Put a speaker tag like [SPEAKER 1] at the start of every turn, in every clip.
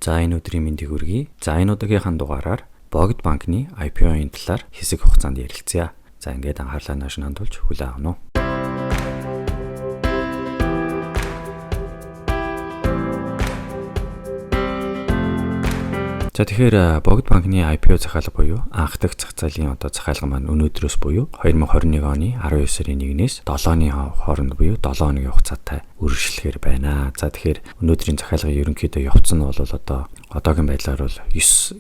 [SPEAKER 1] За энэ өдрийн мэндийг хүргэе. За энэ удаагийнхаа дугаараар Богд банкны IPO-ын талаар хэсэг хугацаанд ярилцъя. За ингээд анхаарлаа нааш хандуулж хүлээн авах нь. За тэгэхээр Богд банкны IPO захиалга буюу анх дахь зах зээлийн одоо захиалга маань өнөөдрөөс буюу 2021 оны 19 сарын 1-ээс 7-ны хооронд буюу 7 хоногийн хугацаатай үргэлжлэхээр байна. За тэгэхээр өнөөдрийн захиалгын ерөнхийдөө явц нь бол одоо одоогийн байдлаар бол 9.9%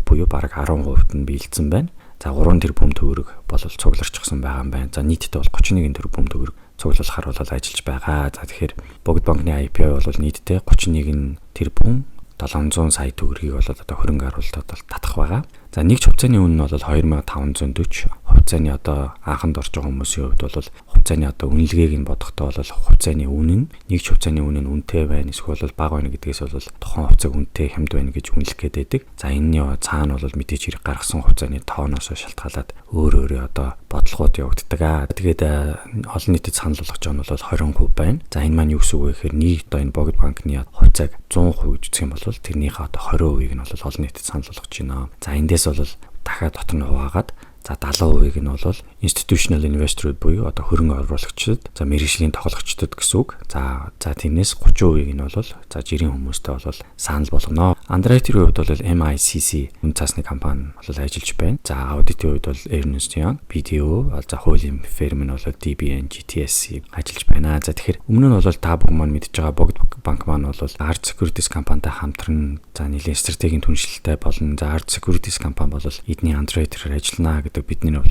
[SPEAKER 1] буюу бараг 10% нь биелсэн байна. За 3 тэрбум төгрөг бол цугларчихсан байгаа юм байна. За нийтдээ бол 31 тэрбум төгрөг цуглуулахар бол ажиллаж байгаа. За тэгэхээр Богд банкны IPO бол нийтдээ 31 тэрбум 700 сая төгрөгийг бол одоо хөрөнгө оруулалтад бол татах байгаа. За нэг ч хувьцааны үнэ нь бол 2540. Хувьцааны одоо анханд орж байгаа хүмүүсийн хувьд бол хувьцааны одоо үнэлгээг нь бодохдоо бол хувьцааны үнэ нь нэг ч хувьцааны үнэ нь үнэтэй байна эсвэл бол бага байна гэдгээс бол тухайн хувьцааг үнэтэй хямд байна гэж үнэлэх гээд байдаг. За энэний цаана бол мэдээж хэрэг гаргасан хувьцааны тооноос шалтгаалаад өөр өөрийн одоо бодлогууд явагддаг. Тэгээд олон нийтэд санал болгож байгаа нь бол 20% байна. За энэ маань юу гэсэн үг вэ гэхээр нэг одоо энэ Богд банкны хувьцааг 100% гэж үзэх юм бол тэрнийхээ одоо 20%-ийг нь бол олон нийтэд санал болгож байна. За эндээс бол дахиад дотор нь хуваагаад за 70%-ийг нь бол institutional investor буюу одоо хөрөнгө оруулагчид, за мэргэжлийн тоглогчдод гэсэн үг. За тэрнээс 30%-ийг нь бол за жирийн хүмүүстэй бол санал болгоно. Underwriter-ийн хувьд бол MICC үн цаасны компани бол ажиллаж байна. За аудитын хувьд бол Ernst Young, BDO, за хуулийн фирм нь бол DBN, GTSC ажиллаж байна. За тэгэхээр өмнө нь бол та бүхэн маань мэдж байгаа Богд банк маань бол Art Securities компанитай хамтран за нэлийн стратегийн түншлэлтэй болно. За Art Securities компани бол эдний underwriter-аар ажиллана гэдэг бидний бол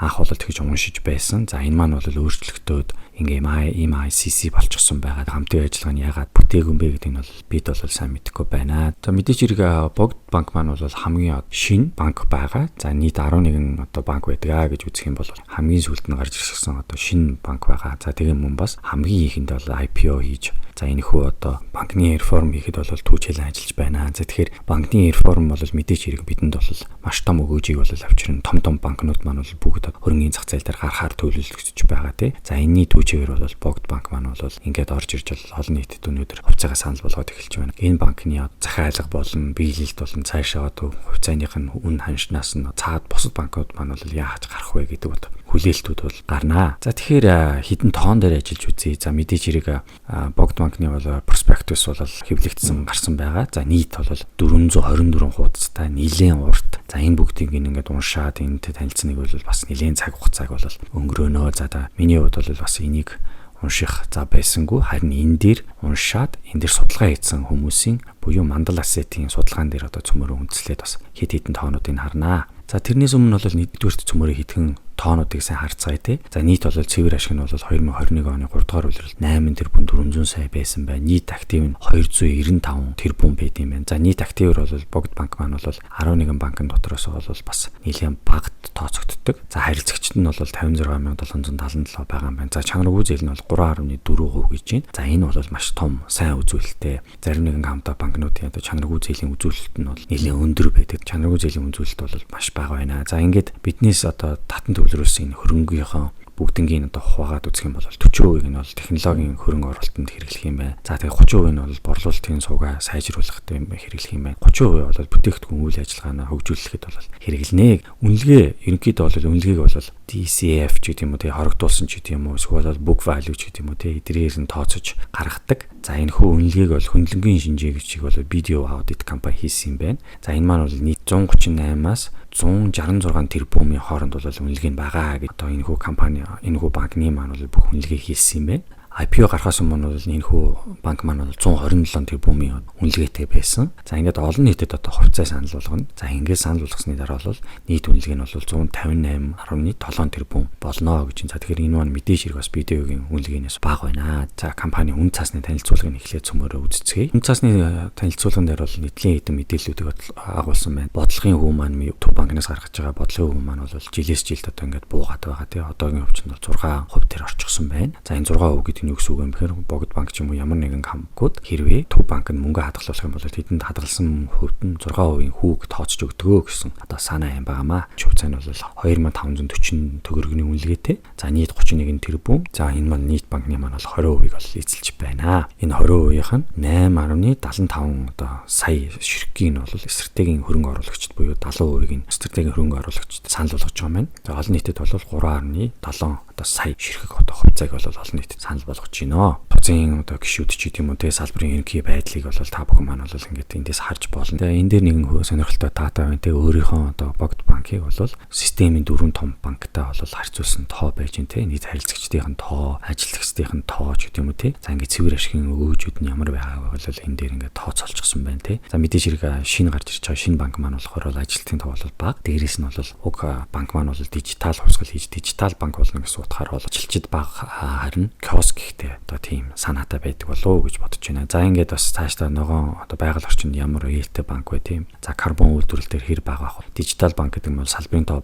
[SPEAKER 1] анх бол тэгж уншиж байсан. За энэ маань бол өөрчлөгдөөд ингээ MICC болчихсон байгаа. Хамтын ажиллагаа нь яагаад бүтээгүй юм бэ гэдэг нь бол бид бол сайн мэдэхгүй байна. За мэдээж хэрэг Богд банк маань бол хамгийн шинэ банк байгаа. За нийт 11 одоо банк байдаг гэж үзэх юм бол хамгийн сүүлд нь гарч ирсэн одоо шинэ банк байгаа. За тэгээ мөн бас хамгийн ихэнд бол IPO хийж за энэхүү одоо банкны реформ хийхэд бол түүжээлэн ажиллаж байна. За тэгэхээр банкны реформ бол мэдээж хэрэг бидэнд бол маш том өгөөжийг бол авчирна. Том том банкнууд маань бол бүгд хөрөнгөний зах зээл дээр гарахаар төлөвлөгдөж байгаа тий. За энэний түүжээгээр бол Богд банк маань бол ингээд орж ирж бол олон нийтэд өнөөдөр хувьцаагаа санал болгоод эхэлж байна. Энэ банкны захиалга болон биелэлт болон цаашаа одоо хувьцааных нь үн ханшнаас нь цаад бусад банкуд маань бол яаж гарах вэ гэдэг бод хүлээлтүүд бол гарнаа. За тэгэхээр хідэн тоон дээр ажиллаж үзье. За мэдээж хэрэг Богд банкны бол проспектус бол хэвлэгдсэн гарсан байгаа. За нийт бол 424 хуудастай нэлээд урт. За энэ бүгдийг ингээд уншаад энэтэй танилцсаныг бол бас нэлээд цаг хугацааг бол өнгөрөөнө. За та миний хувьд бол бас энийг унших за байсангүй, харин энэ дээр уншаад энэ дээр судалгаа хийсэн хүмүүсийн буюу Mandal Asset-ийн судалгаан дээр одоо цөмөрөө үндэслээд бас хэд хэдэн тоонуудыг харнаа. За тэрнээс өмнө бол нэгдүгээрт цөмөрөө хэдхэн тоонуудыг сайн харцгаая тий. За нийт бол цэвэр ашиг нь бол 2021 оны 3 дугаар улирал 8 тэрбум 400 сая байсан байна. Нийт актив нь 295 тэрбум байд юм байна. За нийт активэр бол Богд банк маань бол 11 банкн дотроос бол бас нэлээд багт тооцогддог. За харилцагчид нь бол 56,777 байгаа юм байна. За чанаргүй зээл нь бол 3.4% гэж байна. За энэ бол маш том сайн үзүүлэлттэй. Зарим нэгэн хамтаа банкнуудын одоо чанаргүй зээлийн үзүүлэлт нь бол нэлээд өндөр байдаг. Чанаргүй зээлийн үзүүлэлт бол маш бага байна. За ингээд биднээс одоо татан төлөвлөрөөс энэ хөрөнгийнхөө бүгднгийн одоо хуваагаад үзэх юм бол 40% нь бол технологийн хөрөнгө оруулалтанд хэрэглэх юм байна. За тэгээ 30% нь бол борлуулалтын суугаа сайжруулахад хэрэглэх юм байна. 30% бол бүтээгдэхүүн үйл ажиллагаанаа хөгжүүлэхэд бол хэрэглэнэ. Үнэлгээ ерөнхийдөө бол үнэлгээг бол DCF ч гэдэг юм уу, тэгээ хорогдуулсан ч гэдэг юм уу, эсвэл бол book value ч гэдэг юм уу, тэгээ эдгээр нь тооцож гаргадаг. За энэ хүү үнэлгээг бол хөндлөнгийн шинжээгчийг бол BDO audit компани хийсэн юм байна. За энэ маань бол нийт 138-аас 166 тэрбумын хооронд бол үнэлгээ нь байгаа гэж одоо энэ хүү компани энэ хүү банкны маань бол бүх үнэлгээ хийсэн юм байна. IPO гарахаас өмнө бол энэ хүү банк маань бол 127 тэрбумын үнэлгээтэй байсан. За ингээд олон нийтэд одоо хувьцаа санал болгоно. За ингээд санал болгосны дараа бол нийт үнэлгээ нь бол 158.7 тэрбум болно гэж. За тэгэхээр энэ маань мэдээж хэрэг бас BDO-гийн үнэлгээнээс бага байна. За компани үн цаасны танилцуулгыг эхлээд цөмөрөө үзцгээе. Үн цаасны танилцуулган дээр бол нийтлийн хэдэн мэдээллүүдийг агуулсан байна. Бодлогын хүү маань Төв банкнаас гаргаж байгаа бодлогын хүү маань бол жилээс жилд одоо ингээд буугаад байгаа тий. Одоогийн хувьд нь бол 6% дээр орчихсон байна. За энэ 6% гэдэг гэдэг нь юу гэсэн үг юм бэхээр Богд банк ч юм уу ямар нэгэн компаниуд хэрвээ Төв банк нь мөнгө хадгалуулах юм бол тэдэнд хадгалсан хувьд нь 6% хүүг тооцож өгдөгөө гэсэн одоо санаа юм байгаамаа. Хувьцаа нь бол 2540 төгрөгийн үнэлгээтэй. За, нийт 31 тэрбум. За, энэ маань нийт банкны маань бол 20%-ийг бол эзэлж байна. Энэ 20%-ийнх нь 8.75 одоо сая ширхгийг нь бол стратегийн хөрөнгө оруулагчид буюу 70%-ийг нь стратегийн хөрөнгө оруулагчид санал болгож байгаа юм байна. За, олон нийтэд бол 3.7 одоо сая ширхэг одоо хувьцааг бол олон нийтэд санал болгож байна. Буцын одоо гишүүд ч гэдэм үү те, салбарын ерөнхий байдлыг бол та бүхэн маань бол ингээд эндээс харж болно. Тэгээ энэ дээр нэгэн сонирхолтой data байна те, өөрийнхөө одоо Богд банкыг бол системийн дөрвөн том банктай бол харьцуулсан тоо байж гин те, нийт харилцагчдын тоо, ажилтнын тоо ч гэдэм үү те. За, ингээд цэвэр ашигын өгөөжүүд нь ямар байгааг бол энэ дээр ингээд тооцоолчихсон байна те. За, мэдээж хэрэг шинэ гарч ирж байгаа шинэ банк маань болохоор бол ажилтны тоо бол бага. Дээрээс нь бол уг банк маань бол дижитал хувьсгал хийж, дижитал банк болно гэсэн утгаар бол ажилчид бага, харин киоск ихтэй одоо тийм санаатай байдаг болов уу гэж бодож байна. За, ингээд бас цаашдаа ногоон одоо байгаль орчинд ямар ээлтэй банк вэ, тийм. За, карбон үйлдвэрлэл дээр хэр бага байх вэ? Дижитал банк гэдэг нь бол салбарын тоо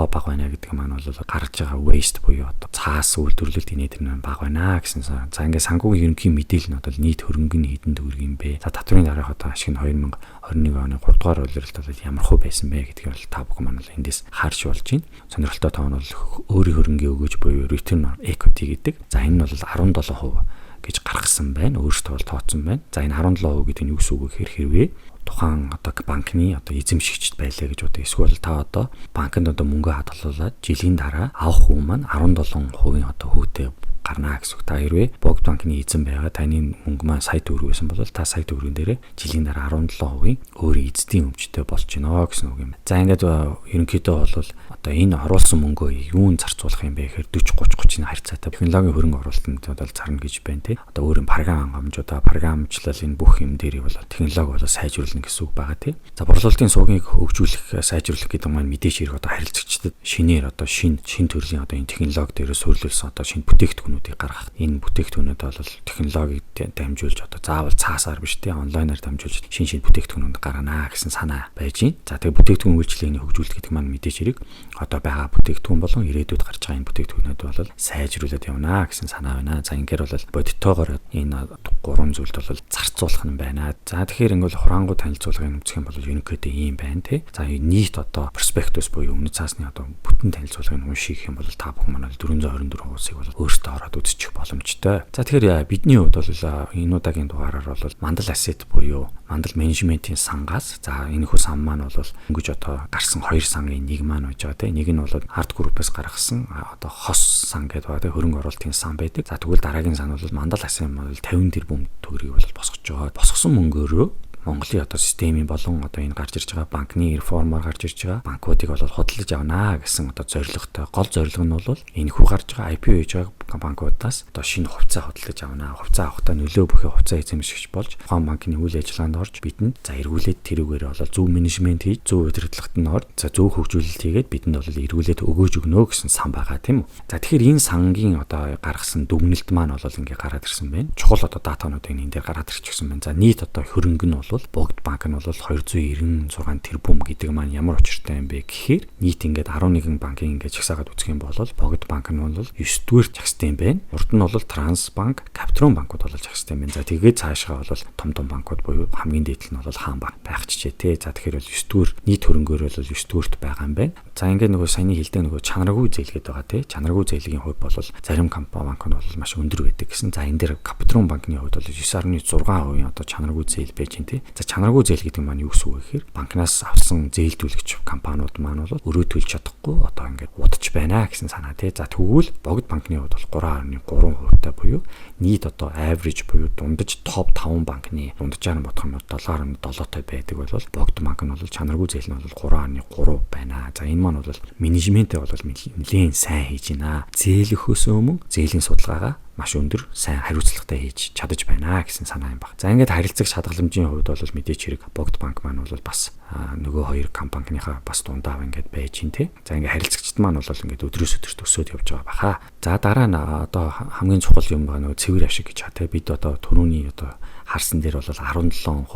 [SPEAKER 1] бага байна гэдэг маань бол гарч байгаа waste буюу одоо цаас үйлдвэрлэлд инээ тэр нь бага байна гэсэн. За, ингээд санхүүгийн ерөнхий мэдээлэл нь одоо нийт хөрөнгө нь хэдэн төгрөг юм бэ? За, татврын дараах одоо ашиг нь 2021 оны 3 дугаар улиралд бол ямар хөө байсан бэ гэдгийг бол та бүхэн маань бол эндээс харж болж байна. Сонирхолтой тоо нь бол өөрийн хөрөнгийн өгөөж буюу return on equity гэдэг. За, энэ нь бол 17% гэж гаргасан байна. Өөртөө бол тооцсон байна. За, энэ 17% гэдэг нь юу гэсэн үг вэ гэхээр хэрвээ тухайн одоо банкны одоо эзэмшигчд байлаа гэж бодъё. Эсвэл та одоо банкнд одоо мөнгө хадгалуулад жилийн дараа авах хүү маань 17% одоо хүүтэй гарнаа гэсэн үг. Та хэрвээ Богд банкны эзэн байгаа, таны мөнгө маань сая төгрөг байсан бол та сая төгрөгөн дээрээ жилийн дараа 17% өөрийн эзэдийн өмчтэй болж гинэ гэсэн үг юм. За, ингээд ерөнхийдөө бол одоо энэ оруулсан мөнгөө юунд зарцуулах юм бэ гэхээр 40 30 30-ын харьцаатай технологийн хөрөнгө оруулалтанд бол зарна гэж байна те. Одоо өөрийн програм хангамжуудаа, програмчлал, энэ бүх юм дээрийг бол технологи бол сайжруулна гэсэн үг байгаа те. За, борлуулалтын сувгийг хөгжүүлэх, сайжруулах гэдэг маань мэдээж хэрэг одоо харилцагчдад шинээр одоо шин шин төрлийн одоо энэ технологи дээр суурилсан одоо шинэ бүтээгдэхүүнүүдийг гаргах. Энэ бүтээгдэхүүнүүд бол технологиг дамжуулж, одоо заавал цаасаар биш те, онлайнаар дамжуулж шин шин бүтээгдэхүүнүүд гаргана гэсэн санаа байж байна. За, тэгээ бүтээгдэхүүн үйлчилгээний хөгжүүлэлт гэдэг маань мэдээж хэрэг одоо байгаа бүтээгдэхүүн болон ирээдүйд гарч байгаа энэ бүтээгдэхүүнүүд бол сайжруулад явна гэсэн санаа байна. За, ингээд бол бодитоогоор энэ гурван зүйлд бол зарцуулах нь байна. За, тэгэхээр ингээд хураангуй танилцуулгын үзэх юм бол ерөнхийдөө ийм байна те. За, нийт одоо проспектус буюу өмнөд цаасны одоо бүтэн танилцуулгыг унших юм бол та бүхэн маань 424 хуудсыг бол өөртөө ороод үзчих боломжтой. За, тэгэхээр бидний хувьд бол энэ удаагийн дугаараар бол Мандал Asset буюу Мандал менежментийн сангаас, за, энэхүү сан маань бол өнгөж одоо гарсан хоёр сангийн нэг маань байж байгаа тийм. Нэг нь бол Арт Group-аас гаргасан одоо хос сан гэдэг байгаа тийм, хөрөнгө оруулалтын сан байдаг. За, тэгвэл дараагийн сан бол Мандал Asset бол 50 тэрбум төгрөгийг бол босгож байгаа. Босгосон мөнгөөрөө Монголын одоо системийн болон одоо энэ гарч ирж байгаа банкны реформоор гарч ирж байгаа банкуудыг бол худалдаж авнаа гэсэн одоо зорилготой. Гол зорилго нь бол энэхүү гарч байгаа IPO хийж байгаа банкудаас одоо шинэ хувьцаа худалдаж авнаа. Хувьцаа авахдаа нөлөө бүхий хувьцаа эзэмшигч болж тухайн банкны үйл ажиллагаанд орж, бидэнд, за, эргүүлээд тэрүүгээр бол зөв менежмент хийж, зөв удирдлагад нь орж, за, зөв хөгжүүлэлт хийгээд бидэнд бол эргүүлээд өгөөж өгнө гэсэн сан байгаа, тийм үү. За, тэгэхээр энэ сангийн одоо гаргасан дүгнэлт маань бол ингээ гараад ирсэн байна. Чухал одоо data нуудыг энэ дээр гараад ирчихсэн байна. За, нийт одоо хөрөнгө нь бол Богд банк нь бол 296 тэрбум гэдэг маань ямар учиртай юм бэ гэхээр нийт ингээд 11 банкын ингээд жагсаагаад үзэх юм бол Богд банк нь бол 9 дугаар жагстай юм байна. Урд нь бол Трансбанк, Капитрон банкуд бол жагстай юм байна. За, тэгээд цаашгаа бол том том банкуд буюу хамгийн дээд нь бол Хаан банк байх чижээ те. За, тэгэхээр бол 9 дугаар нийт хөрөнгөөр бол 9 дугаарт байгаа юм байна. За, ингээд нөгөө саяны хэлдэг нөгөө чанаргүй зээл гэдэг байгаа те. Чанаргүй зээлийн хувьд бол зарим компани банкуд бол маш өндөр байдаг гэсэн. За, энэ дээр Капитрон банкны хувьд бол 9.6% одоо чанаргүй зээл байж байна те. За, чанаргүй зээл гэдэг маань юу гэсэн үг вэ гэхээр банкнаас авсан зээл төлөгч компаниуд маань бол өрөө төлж чадахгүй одоо ингээд удаж байна гэсэн санаа тий. За, тэгвэл Богд банкны хувьд бол 3.3% та буюу нийт одоо average буюу дундаж топ 5 банкны дунджаар нь бодох юм бол 7.7-той байдаг бол Богд банк нь бол чанаргүй зээл нь бол 3.3 байна. За, энэ маань бол менежментээ бол нэлээд сайн хийж байна. Зээлэхөөс өмнө зээлийн судалгаагаа маш өндөр сайн хариуцлагатай хийж чадаж байна гэсэн санаа юм баг. За, ингээд харилцагч хадгаламжийн хувьд бол мэдээч хэрэг Богд банк маань бол бас нөгөө хоёр компанийнхаа бас дундаа ингээд байж гин те. За, ингээд харилцагчд маань бол ингээд өдрөөс өдөрт өсөөд явж байгаа баха. За, дараа нь одоо хамгийн чухал юм байгаа нөгөө цэвэр ашиг гэж те. Бид одоо түрүүний одоо харсан дээр бол 17%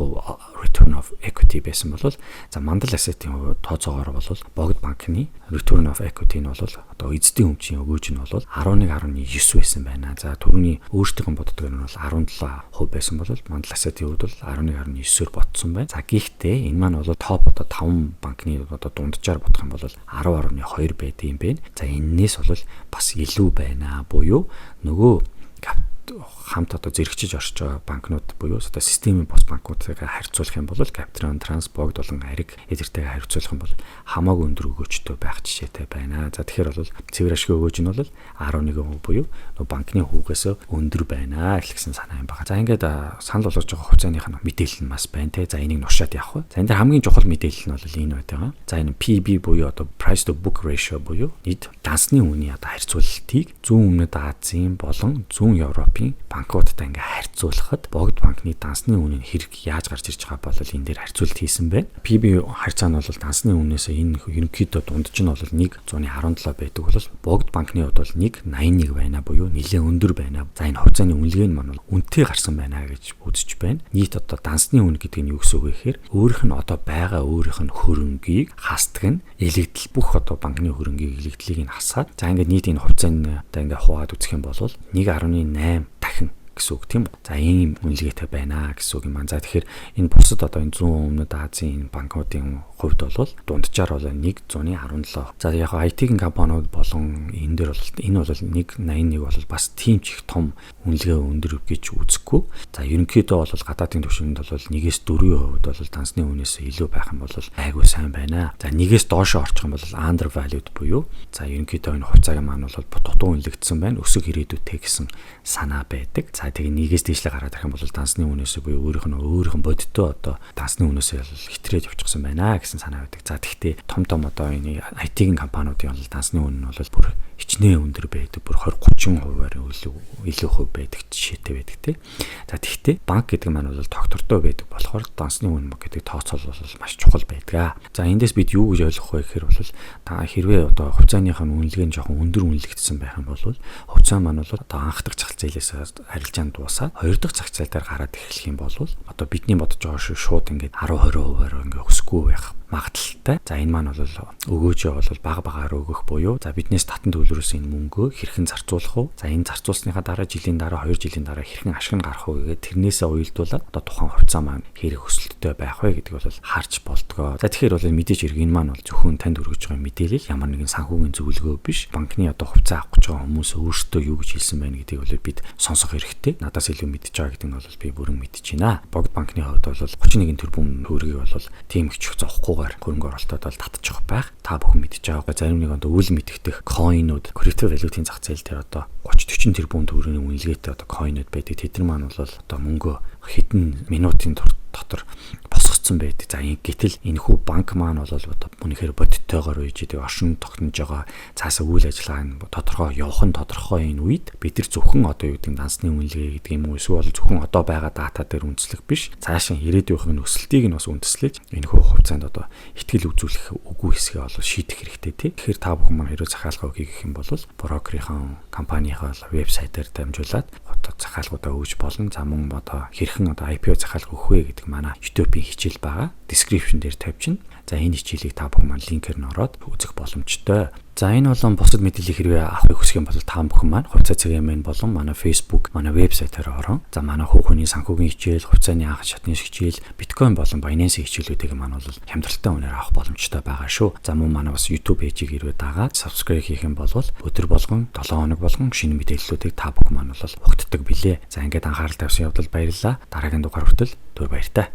[SPEAKER 1] return of equity байсан бол, за, Мандал Asset-ийн хувьд тооцоогоор бол Богд банкны return of equity нь бол одоо эзэдийн өмчийн өгөөж нь бол 11.9 байсан байна. За, түрүүний өөрсдийнх нь боддог нь бол 17% байсан бол Мандал Asset-ийн хувьд бол 11.9-оор ботсон байна. За, гэхдээ энэ маань бол топ одоо 5 банкны одоо дунджаар бодох юм бол 10.2 байдаг юм байна. За, эннээс бол бас илүү байна. Буюу нөгөө хамт одоо зэрэгчиж орж байгаа банкнууд буюу одоо системийн бус банкнуудтайгаа харьцуулах юм бол Каптран, Трансбогд болон Ариг эдгэртэйгээ харьцуулах юм бол хамаагүй өндөр өгөөжтэй байх жишээтэй байна. За, тэгэхээр бол цэвэр ашигын өгөөж нь бол 11% буюу нөгөө банкны хүүгээс өндөр байна гэсэн санаа юм байна. За, ингээд санал болгож байгаа хувьцааных нь мэдээлэл нь бас байна те. За, энийг нушаад явах вэ. За, энэ дээр хамгийн чухал мэдээлэл нь бол энэ байдаг. За, энэ PB буюу одоо price to book ratio буюу нийт дансны үнийн одоо харьцуулалтыг зүүн өмнөд Азийн болон зүүн Европын банкудтай ингээ харьцуулахад Богд банкны дансны үнэ нь хэрэг яаж гарч ирж байгаа бол энэ дээр харьцуулалт хийсэн байна. PB харьцаа нь бол дансны үнээс энэ ерөнхийдөө дундаж нь бол 1.17 байдаг бол Богд банкны хувьд бол 1.81 байна буюу нэлээд өндөр байна. За, энэ хувьцааны үнэлгээ нь маань бол үнэтэй гарсан байна гэж үзэж байна. Нийт одоо дансны үн гэдэг нь юу гэсэн үг вэ гэхээр өөрийнх нь одоо байгаа өөрийнх нь хөрөнгийг хасдаг нь илэгдэл, бүх одоо банкны хөрөнгийг, илэгдлийг нь хасаад, за, ингээд нийт энэ хувьцааны одоо ингээд хуваад үзэх юм бол 1.8 дахин гэсэн үг, тийм үү. За, ийм үнэлгээтэй байна гэсэн үг юм аа. За, тэгэхээр энэ бусад одоо энэ зүүн өмнөд Азийн банкнуудын хувьд бол дунджаар бол 1.17. За, яг IT-ийн компаниуд болон энэ дээр бол энэ бол 1.81 бол бас тийм ч их том үнэлгээ өндөр гэж үзэхгүй. За, ерөнхийдөө бол гадаадын түвшинд бол 1-ээс 4-ийн хувьд бол дансны үнээс илүү байх юм бол айгүй сайн байна. За, нэгээс доошоо орчих юм бол undervalued буюу, за, ерөнхийдөө энэ хувьцаагийн маань бол дутуу үнэлэгдсэн байна. Өсөх ирээдүйтэй гэсэн санаа байдаг. За, тэгээ нэгээс дээшлээ гараад ирэх юм бол дансны үнээс буюу өөрийнх нь бодиттой одоо дансны үнээс хэтрээд явчихсан байна гэсэн санаа байдаг. За, тэгвэл том том одоо энэ IT-ийн компаниудын бол дансны үн нь бол бүр хичнээн өндөр байдаг. Бүр 20 30%-аар илүү хувь байдаг жишээтэй байдаг тий. За, тэгвэл банк гэдэг маань бол тогтвортой байдаг болохоор дансны үн гэдэг тооцоол бол маш чухал байдаг. За, эндээс бид юу гэж ойлгох вэ гэхээр бол та хэрвээ одоо хувьцааных нь үнэлгээ нь жоохон өндөр үнэлэгдсэн байх юм бол хувьцаа маань бол одоо анх дахь зах зээлээс арилжаанд дуусаад хоёр дахь зах зээл дээр гараад эхлэх юм бол одоо бидний бодож байгаа шиг шууд ингээд 10 20%-аар ингээд өсөхгүй байх магадлалтай. За, энэ маань бол өгөөжөө бол бага багаар өгөх буюу, за, биднээс татан төлбөрөөс энэ мөнгөө хэрхэн зарцуулах вэ? За, энэ зарцуулсныхаа дараа жилийн дараа, 2 жилийн дараа хэрхэн ашиг нь гарах вэ гэдэг тэрнээсээ уялдуулаад одоо тухайн хувьцаа маань хэрэг өсөлттэй байх вэ гэдэг бол харж болдгоо. За, тэгэхээр бол мэдээж хэрэг энэ маань бол зөвхөн танд хүргэж байгаа мэдээлэл, ямар нэгэн санхүүгийн зөвлөгөө биш. Банкны одоо хувьцаа авах гэж байгаа хүмүүс өөрсдөө юу гэж хэлсэн байна гэдгийг бол бид сонсох хэрэгтэй. Надаас илүү мэдж байгаа гэдэг нь бол би бүрэн мэдэж байна. Богд банкны хувьд бол 31 тэрбум төгрөгийг бол тийм их чих зовхгүйгээр хөрөнгө оруулалтад бол татчих байх. Та бүхэн мэдж байгаа. Зарим нэг одоо үл мэдэгдэх coin ууд, крипто валютын зах зээл дээр одоо 30 40 тэрбум төгрөгийн үнэлгээтэй одоо coin ууд байдаг. Тэд нар маань бол одоо мөнгөө хэдэн минутын дотор босгоцсон байдаг. За, гэтэл энэхүү банк маань бол одоо үнэхээр бодиттойгоор үйж идэг оршин тогтнож байгаа, цаасаа үйл ажиллагаа нь тодорхой явах нь тодорхой энэ үед бид нар зөвхөн одоо юу гэдэг дансны үнэлгээ гэдэг юм уу, эсвэл зөвхөн одоо байгаа дата дээр үндэслэх биш. Цаашаа ирээдүйн өсөлтийг нь бас үндэслэж энэхүү хувьцаанд одоо итгэл үзүүлэх үгүй хэсгээ бол шийдэх хэрэгтэй тий. Тэгэхээр та бүхэн маань хэрвээ захиалга хийх юм бол брокерийн компанийнхаа вебсайтаар дамжуулаад одоо захиалгуудаа өгж болно. За, мөн одоо хэрхэн одоо IPO захиалга өгөх вэ гэдэг манай YouTube-ийн хичээл байгаа. Description дээр тавьчихна. За, энэ хичээлийг та бүхэн маань линкээр нь ороод үзэх боломжтой. За, энэ болон бусад мэдээллийг хэрвээ авахыг хүсэх юм бол та бүхэн маань Хувьцаа цагийн болон манай Facebook, манай вебсайтаар орон. За, манай хүүхний санхүүгийн хичээл, хувьцааны анх шатны хичээл, биткойн болон Binance хичээлүүдийг маань бол хямдралтай үнээр авах боломжтой байгаа шүү. За, мөн манай бас YouTube page-ийг хэрвээ дагаад subscribe хийх юм бол өдөр болгон, 7 хоног болгон шинэ мэдээллүүдийг та бүхэн маань бол угтдаг билээ. За, ингээд анхаарал тавьсан явдал баярлалаа. Дараагийн дугаар хүртэл түр баяртай.